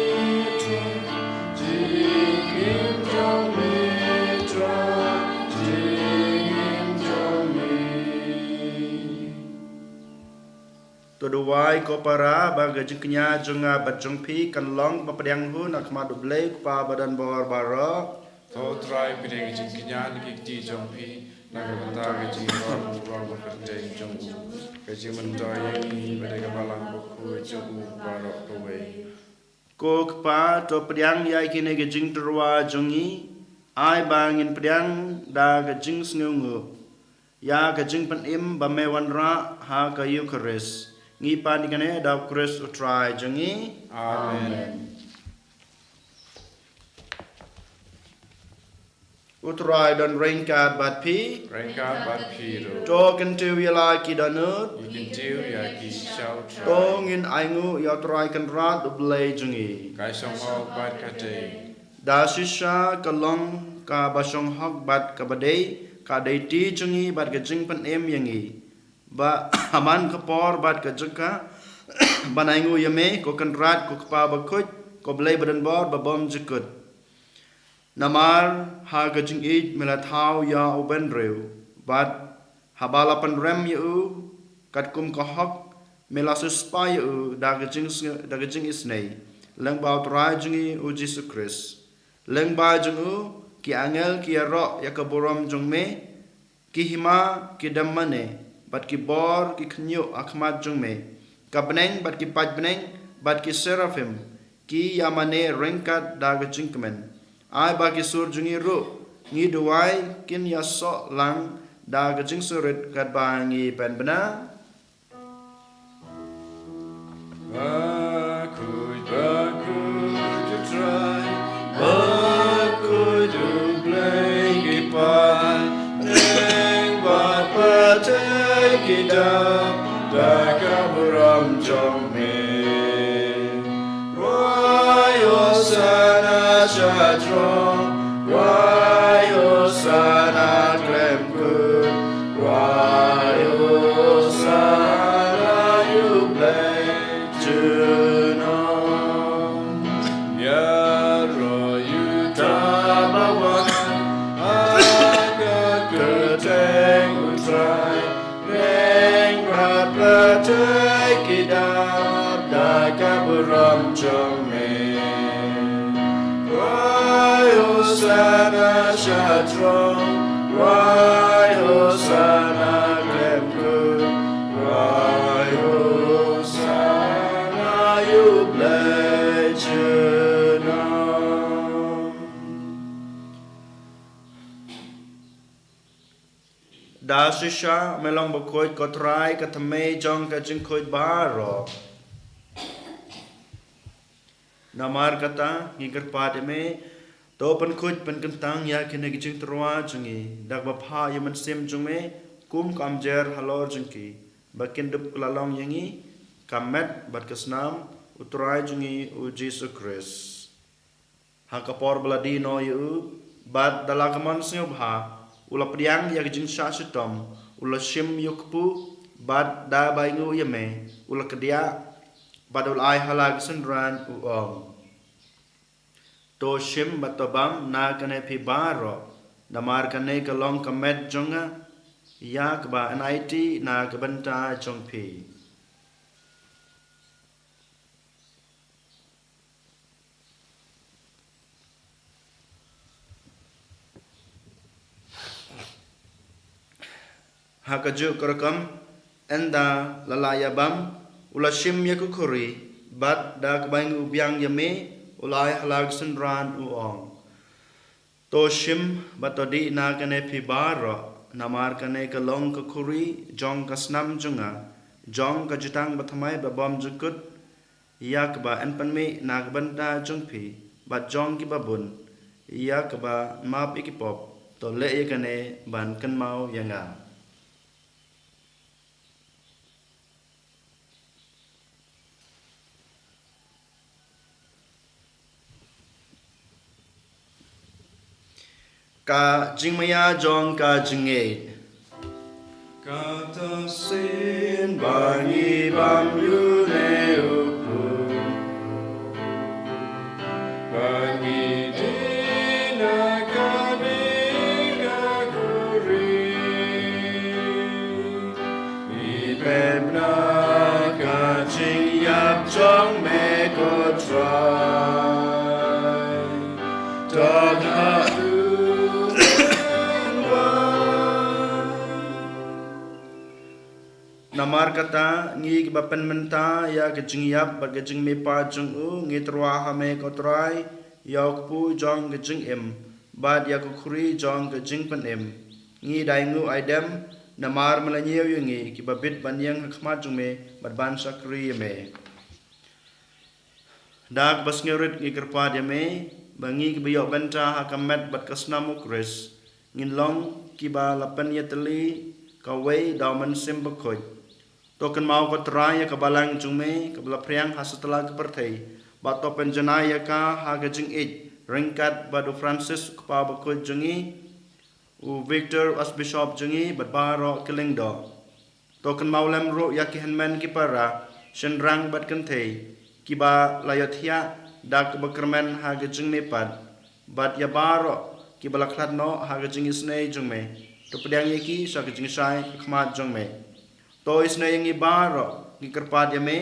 Jingim jong me Trai, jingim jong me. To duwai ko para ba ka jingkñia jong nga bad jong phi kan long ba pdiang hun ha khmat U Blei U Kpa badonbor baroh. To Trai pdiang ka jingkñia na ki kti jong phi na ka bynta ka jingïarap u rong ba kyrteng jong u, ka jingmyntoi ïa ngi bad ïa ka Balang Bakhuid jong u baroh kawei. Ko Kpa to pdiang ïa kine ki jingtyrwa jong ngi, ai ba ngin pdiang da ka jingsngewnguh ïa ka jingpynim ba me wanrah ha ka Eukharist. Ngi pan ïa kane da U Khrist U Trai jong ngi. Amen. U Trai don ryngkat bad phi. Ryngkat bad phi ruh. To kyntiew ïa la ki dohnud. Ngi kyntiew ïa ki sha U Trai. To ngin ainguh ïa U Trai Kynrad U Blei jong ngi. Ka shong hok bad ka dei. Da shisha ka long kaba shong hok bad kaba dei, ka dei ti jong ngi bad ka jingpynim ïa ngi. Ba ha man ka por bad ka jaka ban ainguh ïa me ko Kynrad, ko Kpa Bakhuid, ko Blei badonbor ba bymjukut. Namar ha ka jingïeit me la thaw ïa u bynriew, bad haba la pynrem ïa u katkum ka hok, me la siewspah ïa u da ka jing, da ka jingisynei lyngba U Trai jong ngi U Jisu Khrist. Lyngba jong u ki angel ki ïaroh ïa ka burom jong me, ki hima ki dem mane, bad ki bor ki khynñiuh ha khmat jong me. Ka bneng bad ki paidbneng bad ki seraphim ki ïamane ryngkat da ka jingkmen. Ai ba ki sur jong ngi ruh ngi duwai kin ïasoh lang da ka jingsngewrit katba ngi pynbna. Bakhuid, bakhuid U Trai, bakhuid U Blei ki paidbneng bad pyrthei ki dap da ka burom jong me. Rwai Hosana sha throne, rwai Hosana khlem kut, rwai Hosana ïa U Blei junom. Ïaroh ïa uta ba wan ha ka kyrteng U Trai, bneng bad pyrthei Sha throng, Rai Hosanna, khlem kut, Rai Hosanna, ïa U Blei junom. Da shisha, me long bakhuid ko Trai, ka thymmei jong ka jingkhuid baroh. Namar kata, ngi kyrpad ïa me, to pynkhuid pynkyntang ïa kine ki jingtyrwa jong ngi, da kaba phah ïa u Mynsiem jong me, kum ka umjer halor jong ki, ba kin dup kylla long ïa ngi ka met bad ka snam U Trai jong ngi U Jisu Khrist. Ha ka por ba la die noh ïa u, bad da la ka mon sngewbha, u la pdiang ïa ka jingshah shitom, u la shim ïa u kpu, bad da bai nguh ïa me, u la kdiah, bad u la ai ha la ka synran u ong: To shim bad to bam na kane phi baroh, namar kane ka long ka met jong nga, ïa kaba yn aiti na ka bynta jong phi. Ha kajuh ka rukom, ynda la lah ïa bam, u la shim ïa ka khuri, bad da kaba nguh biang ïa me, u la ai ha la ka synran u ong: To shim bad to dih na kane phi baroh, namar kane ka long ka khuri jong ka snam jong nga, jong ka jutang bathymmai babymjukut, ïa kaba yn pynmih na ka bynta jong phi bad jong kiba bun, ïa kaba map ïa ki pop. To leh ïa kane ban kynmaw ïa nga. Ka jingmaïa jong ka jingngeit. Kata shisien ba ngi bam ïa une u kpu, ba ngi dih na kane ka khuri, ngi pep na ka jingïap jong me ko Trai. To haduh ban wan. Namar kata, ngi kiba pynmynta ïa ka jingïap bad ka jingmihpat jong u, ngi tyrwa ha me ko Trai, ïa u kpu jong ka jingim, bad ïa ka khuri jong ka jingpynim. Ngi dei nguh ai dem, namar me la ñiew ïa ngi kiba bit ban ïeng ha khmat jong me, bad ban shakri ïa me. Da kaba sngewrit ngi kyrpad ïa me, ba ngi kiba ïoh bynta ha ka met bad ka snam u Khrist, ngin long kiba la pynïatylli kawei da u Mynsiem Bakhuid. To kynmaw ko Trai ïa ka balang jong me, kaba la phriang ha satlak ka pyrthei, bad to pynjanai ïa ka ha ka jingïeit, ryngkat bad u Francis u kpa bakhuid jong ngi, u Victor u Archbishop jong ngi, bad baroh ki lyngdoh. To kynmaw lem ruh ïa ki hynmen ki para, shynrang bad kynthei, kiba la ïohthiah da kaba kyrmen ha ka jingmihpat, bad ïa baroh kiba la khlad noh ha ka jingisynei jong me. To pdiang ïa ki sha ka jingshai ha khmat jong me. To isynei ïa ngi baroh, ngi kyrpad ïa me,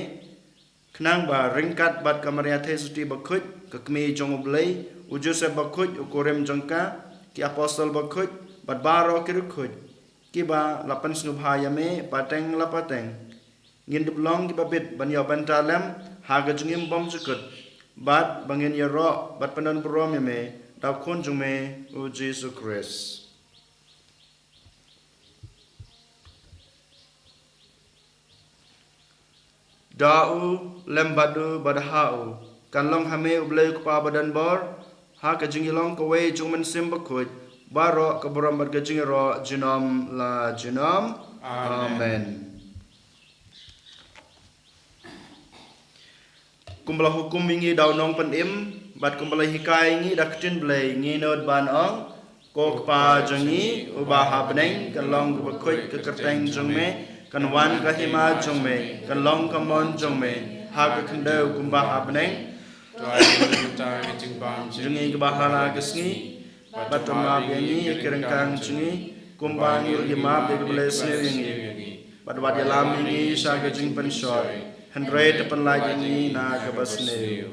khnang ba ryngkat bad ka Maria Theisotti bakhuid, ka Kmie jong U Blei, u Joseph bakhuid, u kurim jong ka, ki apostol bakhuid, bad baroh ki riewkhuid, kiba la pynsngewbha ïa me pateng la pateng, ngin dup long kiba bit ban ïoh bynta lem ha ka jingim bymjukut, bad ba ngin ïaroh bad pyndonburom ïa me da u Khun jong me u Jisu Khrist. Da u, lem bad u, bad ha u, kan long ha me U Blei U Kpa badonbor, ha ka jingïalong kawei jong u Mynsiem Bakhuid, baroh ka burom bad ka jingïaroh junom la junom. Amen. Amen. Kumba la hukum ïa ngi da u Nongpynim, bad kumba la hikai ïa ngi da ka ktien Blei, ngi nud ban ong: Ko Kpa jong ngi, uba ha bneng, kan long kaba khuid ka kyrteng jong me, kan wan ka hima jong me, kan long ka mon jong me, ha ka khyndew kumba ha bneng. To ai ïa ngi mynta ka jingbam jong ngi kaba ha la ka sngi, bad to map ïa ngi ïa ki ryngkang jong ngi, kumba ngi ruh ngi map ïa kiba leh sniew ïa ngi. Bad wat ïalam ïa ngi sha ka jingpynshoi, hynrei to pynlait ïa ngi na kaba sniew.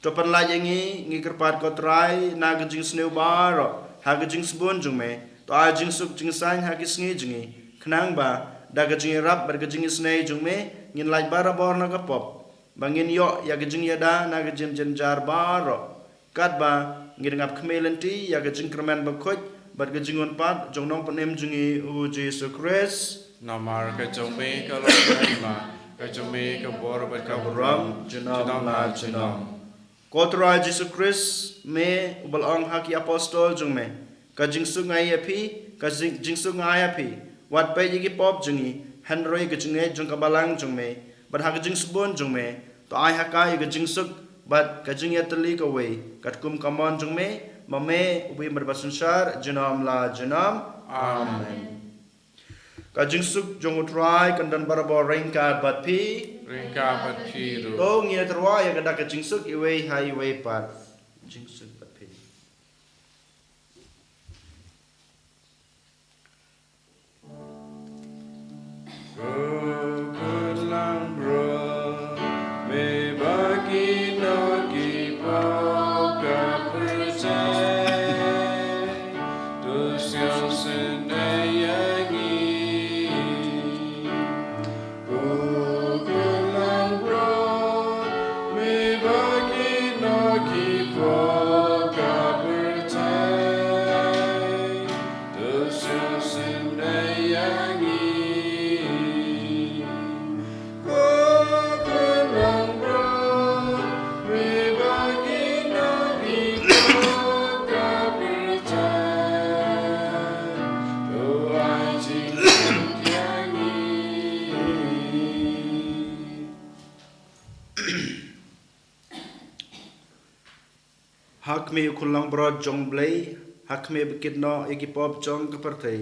To pynlait ïa ngi, ngi kyrpad ko Trai, na ka jingsniew baroh ha ka jingsbun jong me. To ai jingsuk jingsaiñ ha ki sngi jong ngi, khnang ba da ka jingïarap bad ka jingisynei jong me, ngin lait barabor na ka pop, ba ngin ïoh ïa ka jingïada na ka jingjynjar baroh, katba ngin ngap khmih lynti ïa ka jingkyrmen bakhuid bad ka jingwan pat jong Nongpynim jong ngi, u Jisu Khrist. Namar ka jong me ka long ka hima, ka jong me ka bor bad ka burom, junom la junom. Ko Trai Jisu Khrist, me uba la ong ha ki apostol jong me, ka jingsuk nga ai ïa phi, ka jing-, jingsuk nga ai ïa phi. Wat peit ïa ki pop jong ngi, hynrei ka jingngeit jong ka balang jong me, bad ha ka jingsbun jong me, to ai ha ka ïa ka jingsuk bad ka jingïatylli kawei, katkum ka mon jong me, ma me uba im bad ba synshar junom la junom. Amen. Ka jingsuk jong u Trai kan don barabor ryngkat bad phi. Ryngkat bad phi ruh. To ngin ïatyrwa ïa ka dak ka jingsuk iwei ha iwei pat. Jingsuk bad phi. Ko Khun langbrot, me ba kino ki pop ka pyrthei, to sngewsynei ïa ngi. Ko Khun langbrot, me ba kino ki pop ka pyrthei, to sngewsynei ïa ngi. Ko Khun langbrot, me ba kino ki pop ka pyrthei, to ai jingsuk ïa ngi. Ha khmih u Khun langbrot jong U Blei, ha khmih ba kit noh ïa ki pop jong ka pyrthei.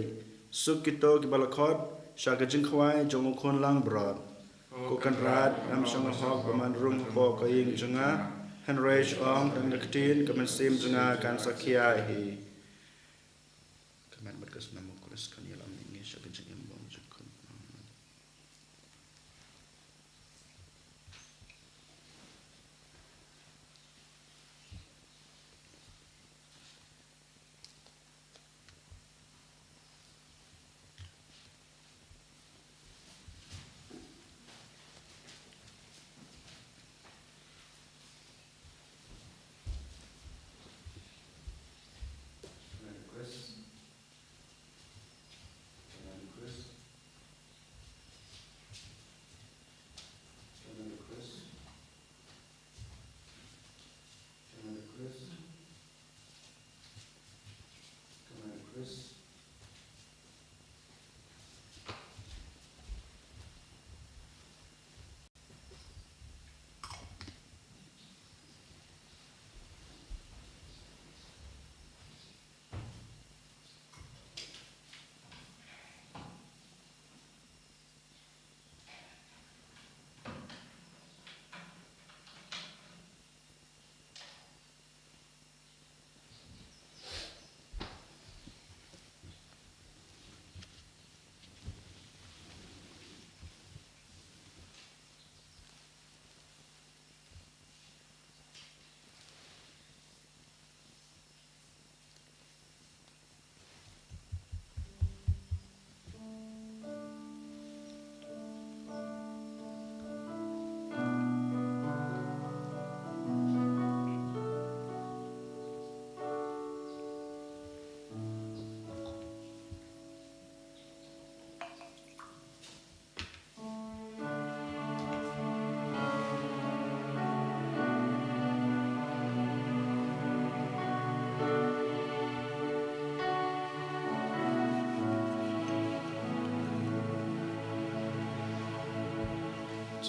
Suk kito kiba la khot sha ka jingkhawai jong u Khun langbrot. Ko Kynrad, ngam shong hok ban rung hapoh ka ïing jong nga, hynrei shu ong tang ka ktien, ka mynsiem jong nga kan sa khia hi. Ka met bad ka snam u Khrist kan ïalam ïa ngi sha ka jingim bymjukut.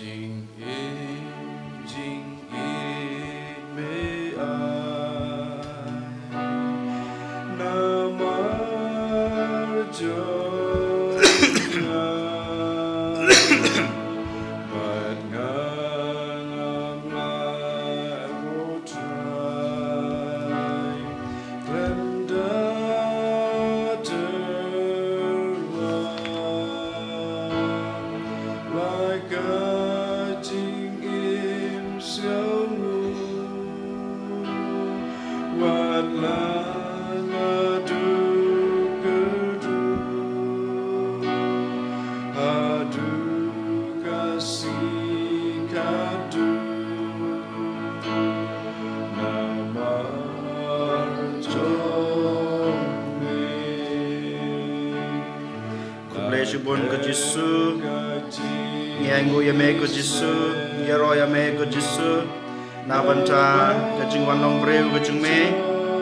Jingim, jingim me ai namar jong nga, bad nga ngam lah, ko Trai, khlem da tyrwa, la ka jing Shibun ko Jisu, ngi ainguh ïa me ko Jisu, ngi ïaroh ïa me ko Jisu. Na bynta ka jingwan long briew ka jong me,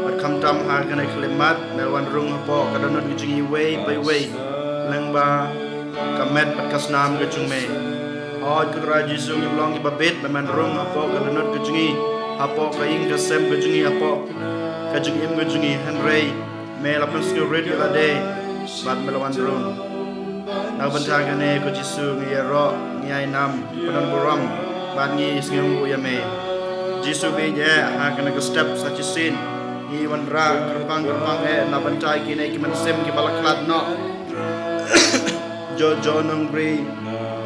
bad khamtam ha kane ka khyllipmat, me wan rung hapoh ka dohnud ka jong ngi iwei pa iwei, lyngba ka met bad ka snam ka jong me. Oi ko Trai Jisu, ngim long kiba bit ban rung hapoh ka dohnud ka jong ngi, hapoh ka ïing ka sem ka jong ngi, hapoh ka jingim ka jong ngi, hynrei me la pynsngewrit ïa lade bad me la wan rung. Na ka bynta kane ko Jisu, ngi ïaroh, ngi ai nam, ngi pyndonkam bad ngi sngewnguh ïa me. Jisu, bad ïa ha kane ka step sa shisien ngi wanrah kyrpang kyrpang eh na bynta kine ki mynsiem kiba la khlad noh. Jojo Nongbri,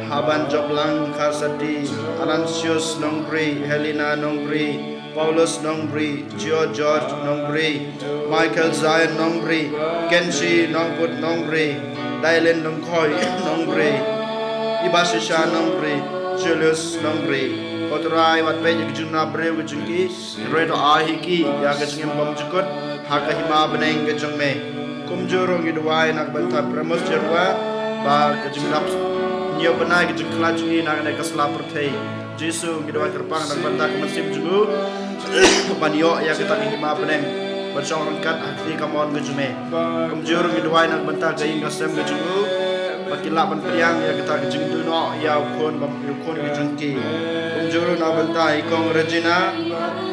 Haban Joplang Kharsati, Anansius Nongbri, Helena Nongbri, Paulus Nongbri, Geo George Nongbri, Michael Zion Nongbri, Kenshi Nongput Nongbri, Dylan Nongkhoi Nongbri, Ibashisha Nongbri, Julius Nongbri. Ko Trai, wat peit ïa ka jingnap briew ka jong ki, hynrei to ai hi ki ïa ka jingim bymjukut ha ka hima bneng ka jong me. Kumjuh ruh ngi duwai na ka bynta Primus Jyrwa, ba ka jingdap hynñiew bnai ka jingkhlad jong ngi na kane ka sla pyrthei. Jisu, ngi duwai kyrpang na ka bynta ka mynsiem jong u, ban ïoh ïa kata ka hima bneng, ban shong ryngkat ha ka kti kamon ka jong me. Kumjuh ruh ngi duwai na ka bynta ka ïing ka sem ka jong u, ba ki lah ban pdiang ïa kata ka jingduh noh ïa u khun, ba u khun ka jong ki. Kumjuh ruh na ka bynta i Kong Regina,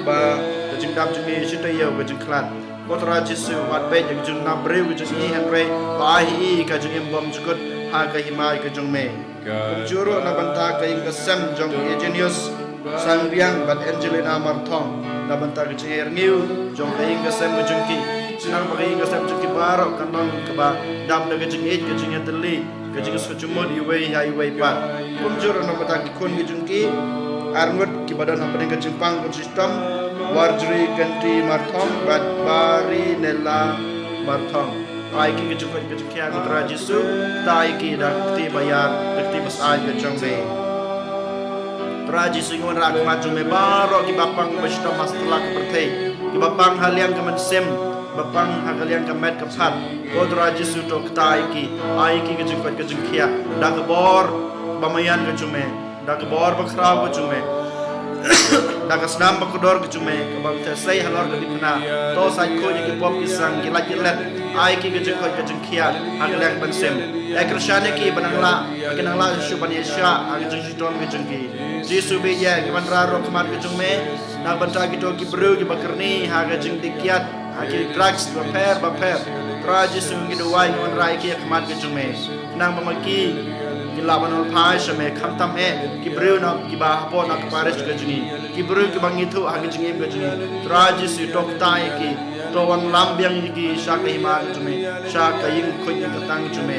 ba ka jingdap jong ngi shi taïew ka jingkhlad. Ko Trai Jisu, wat peit ïa ka jingnap briew ka jong ngi, hynrei to ai hi ka jingim bymjukut ha ka hima ka jong me. Kumjuh ruh na ka bynta ka ïing ka sem jong i Eugenius Sangriang bad Angelina Marthong, na ka bynta ka jingïaid rngiew jong ka ïing ka sem ka jong ki. Khnang ba ka ïing ka sem jong ki baroh kan long kaba dap da ka jingïeit, ka jingïatylli, ka jingsngewjymmut iwei ha iwei pat. Kumjuh ruh na ka bynta ki khun ki jong ki arngut kiba don hapdeng ka jingpang ka jingshitom, Warjri Kenti Marthong bad Bari Nella Marthong. Ai ki ka jingkoit ka jingkhiah ko Trai Jisu, kta ïa ki da ka kti ba ïar, da ka kti ba syaid ka jong me. Trai Jisu, ngi wanrah ha khmat jong me baroh kiba pang ba shitom ha satlak ka pyrthei, kiba pang ha liang ka mynsiem, ba pang ha ka liang ka met ka phad. Ko Trai Jisu, to kta ïa ki, ai ki ka jingkoit ka jingkhiah da ka bor ba maïan ka jong me, da ka bor ba khraw ka jong me, da ka snam ba kordor ka jong me, kaba ym theh sei halor ka diengphna. To sa khuid ïa ki pop ki sang, ki lait ki let, ai ki ka jingkoit ka jingkhiah ha ka liang ka mynsiem. Ïa kyrshan ïa ki ba nang lah, ba ki nang lah shuh ban ïaishah ha ka jingshitom ka jong ki. Jisu, bad ïa ngi wanrah ruh ha khmat ka jong me na ka bynta kito ki briew kiba kyrni ha ka jingdih kiad, ha ki drugs bapher bapher. Trai Jisu, ngi duwai, ngi wanrah ïa ki ha khmat ka jong me, khnang ba ma ki kin lah ban ol phai sha me, khamtam eh ki briew na kiba hapoh na ka parish ka jong ngi, ki briew kiba ngi thuh ha ka jingim ka jong ngi. Trai Jisu, to kta ïa ki, to wanlam biang ïa ki sha ka hima ka jong me, sha ka ïing khuid ïing ka tang ka jong me.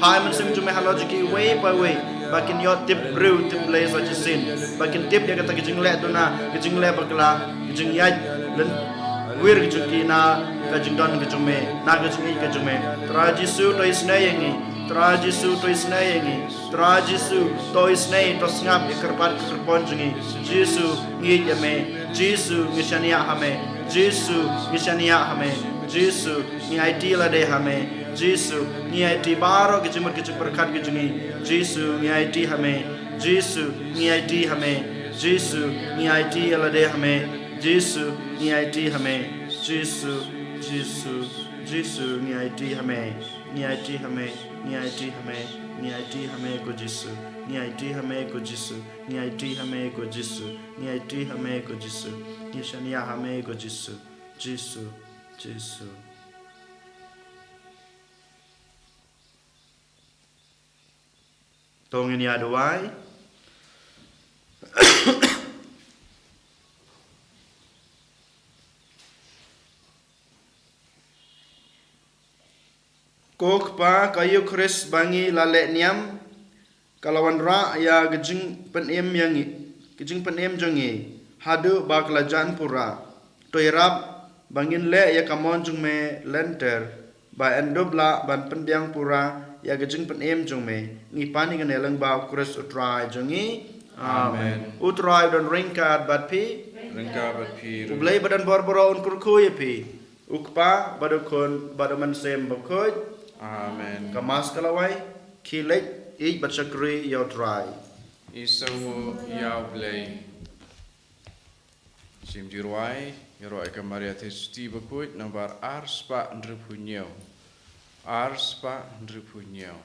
Phai mynsiem jong me halor jong ki iwei pa iwei, ba kin ïoh tip briew tip Blei sa shisien, ba kin tip ïa kata ka jingleh duna, ka jingleh bakla, ka jingïaid lynti wir ka jong ki na ka jingdon ka jong me, na ka jingïeit ka jong me. Trai Jisu, to isynei ïa ngi. Trai Jisu, to isynei ïa ngi. Trai Jisu, to isynei, to sngap ïa ka kyrpad ka kyrpon jong ngi. Jisu, ngi ïeit ïa me. Jisu, ngi shaniah ha me. Jisu, ngi shaniah ha me. Jisu, ngi aiti lade ha me. Jisu, ngi aiti baroh ki jingmut ki jingpyrkhat ki jong ngi. Jisu, ngi aiti ha me. Jisu, ngi aiti ha me. Jisu, ngi aiti ïa lade ha me. Jisu, ngi aiti ha me. Jisu, Jisu, Jisu, ngi aiti ha me. Ngi aiti ha me. Ngi aiti ha me. Ngi aiti ha me ko Jisu. Ngi aiti ha me ko Jisu. Ngi aiti ha me ko Jisu. Ngi aiti ha me ko Jisu. Ngi shaniah ha me ko Jisu. Jisu, Jisu. To ngin ïa duwai. Ko Kpa, ka Eukharist ba ngi la leh niam, ka la wanrah ïa ka jingpynim ïa ngi, ka jingpynim jong ngi, haduh ba ka la jan pura. To ïarap ba ngin leh ïa ka mon jong me lynter, ba yn dup lah ban pynbiang pura ïa ka jingpynim jong me. Ngi pan ïa kane lyngba U Khrist U Trai jong ngi. Amen. Amen. U Trai un don ryngkat bad phi. Ryngkat bad phi ruh. U Blei ba don bor baroh un kyrkhu ïa phi. U Kpa, bad U Khun, bad U Mynsiem Bakhuid. Amen. Ka Mass ka la wai. Khie leit, ïeit bad shakri ïa U Trai. Isynei ïa U Blei. Shim jingïarap, ïaroh ïa ka Maria Theisotti bakhuid, nambar ar spah hynriewphew hynñiew. Ar spah hynriewphew hynñiew.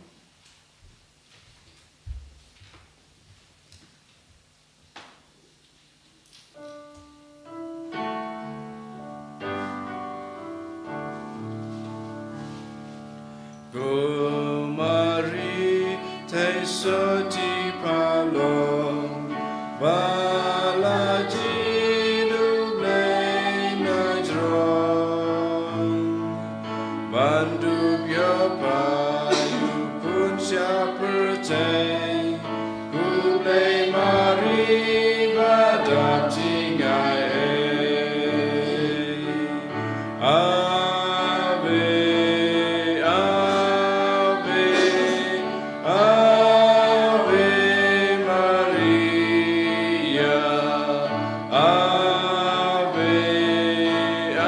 Ko Maria Theisotti pha long, ba la jied U Blei na jrong. Ban dup ïoh pha ïa u khun sha pyrthei, khublei Maria ba dap jngai ei. Ave, ave, Ave Maria, Ave,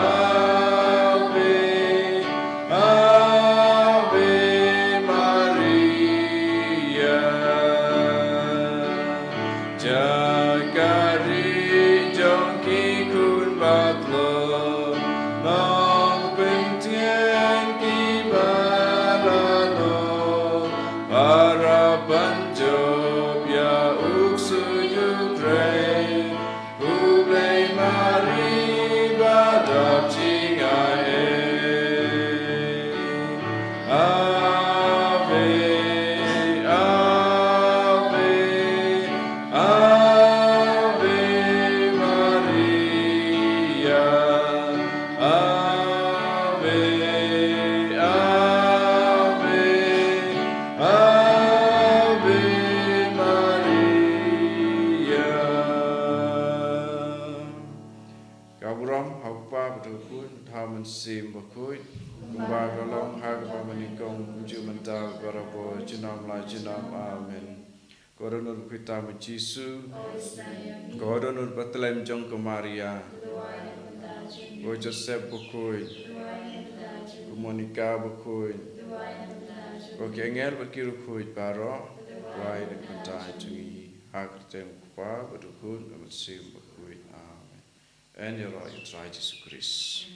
Ave, Ave Maria. Jaka rieh jong ki khun batlot, nongpyntieng kiba la noh, para ban jop ïa u ksuid u khrei, khublei Maria ba dap jngai ei. Ave, Ave, Ave Maria. Ave, Ave, Ave Maria. Ka burom ha u Kpa bad ha u Khun bad ha u Mynsiem Bakhuid, kumba ka long ha kaba nyngkong, mynta, barabor, junom la junom. Amen. Ko Dohnud bakhuid tam, Jisu. Ko Dohnud batlem jong ka Maria. Ko Joseph bakhuid. Ko Monica bakhuid. Ko ki angel bad ki riewkhuid baroh, duwai na ka bynta jong ngi. Ha ka kyrteng u Kpa bad u Khun bad u Mynsiem Bakhuid. Amen. Yn ïaroh ïa u Trai Jisu Khrist.